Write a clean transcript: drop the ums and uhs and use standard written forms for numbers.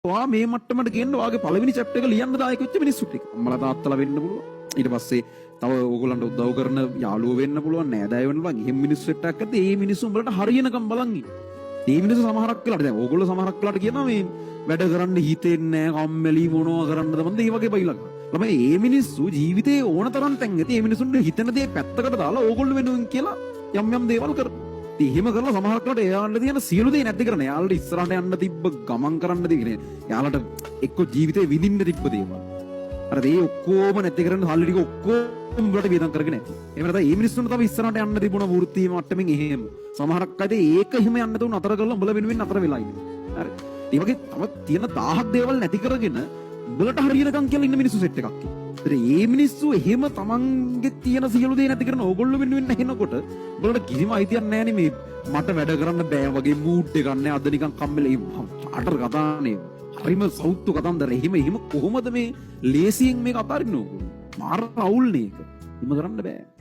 ඔයා මේ මට්ටමට ගේන්න ඔයාගේ පළවෙනි චැප්ටර් එක ලියන්න දායක වෙච්ච මිනිස්සු ටික. අම්මලා තාත්තලා වෙන්න පුළුවන්. ඊට පස්සේ තව ඕගොල්ලන්ට උදව් කරන යාළුවෝ වෙන්න පුළුවන්, නෑදෑයෝ වෙන්න පුළුවන්. එහෙම මිනිස්සු සෙට් එකක් ඇද්ද ඒ මිනිස්සු උඹලට හරියනකම් බලන් ඉන්න. ඒ මිනිස්සු සමහරක් වෙලාවට දැන් ඕගොල්ලෝ සමහරක් වෙලාවට කියනවා මේ වැඩ කරන්න හිතෙන්නේ නෑ, කම්මැලි, මොනවා කරන්නද මන්ද ඒ වගේ බයිලා. ළමයි ඒ මිනිස්සු ජීවිතේ ඕන තරම් තැන් ඇති. ඒ මිනිස්සුන්ට හිතෙන දේ පැත්තකට දාලා ඕගොල්ලෝ වෙනුවෙන් කියලා යම් යම් දේවල් කරනවා. ඉතින් එහෙම කරලා සමහරක් වෙලාවට එයාලට තියෙන සියලු දේ නැති කරන. එයාලට ඉස්සරහට යන්න තිබ්බ ගමන් කරන්න තිබ්බ එයාලට එක්ක ජීවිතේ විඳින්න තිබ්බ දේවල්. අර ඒ ඔක්කොම නැති කරන සල්ලි ටික ඔක්කොම උඹලට වියදම් කරගෙන ඇති. එහෙම නැත්නම් ඒ මිනිස්සුන්ට තව ඉස්සරහට යන්න තිබුණ වෘත්තීය මට්ටමින් එහෙම. සමහරක් අය ඒක එහෙම යන්න තුන නතර කරලා උඹලා වෙනුවෙන් නතර වෙලා ඉන්නවා. හරි. ඒ වගේ තව තියෙන 1000ක් දේවල් නැති කරගෙන උඹලට හරියනකම් කියලා ඉන්න මිනිස්සු සෙට් එකක් ඉන්නවා. ඒතර ඒ මිනිස්සු එහෙම තමන්ගේ තියෙන සියලු දේ නැති කරන ඕගොල්ලෝ වෙනුවෙන් ඇහෙනකොට උඹලට කිසිම අයිතියක් නැහැ මේ මට වැඩ කරන්න බෑ වගේ මූඩ් එකක් නෑ, අද නිකන් කම්මැලි චාටර් කතානේ, හරිම සෞත්තු කතන්දර. එහෙම එහෙම කොහොමද මේ ලේසියෙන් මේක අතාරින්න ඕගොල්ලෝ? මාර අවුල්නේ ඒක. එහෙම කරන්න බෑ.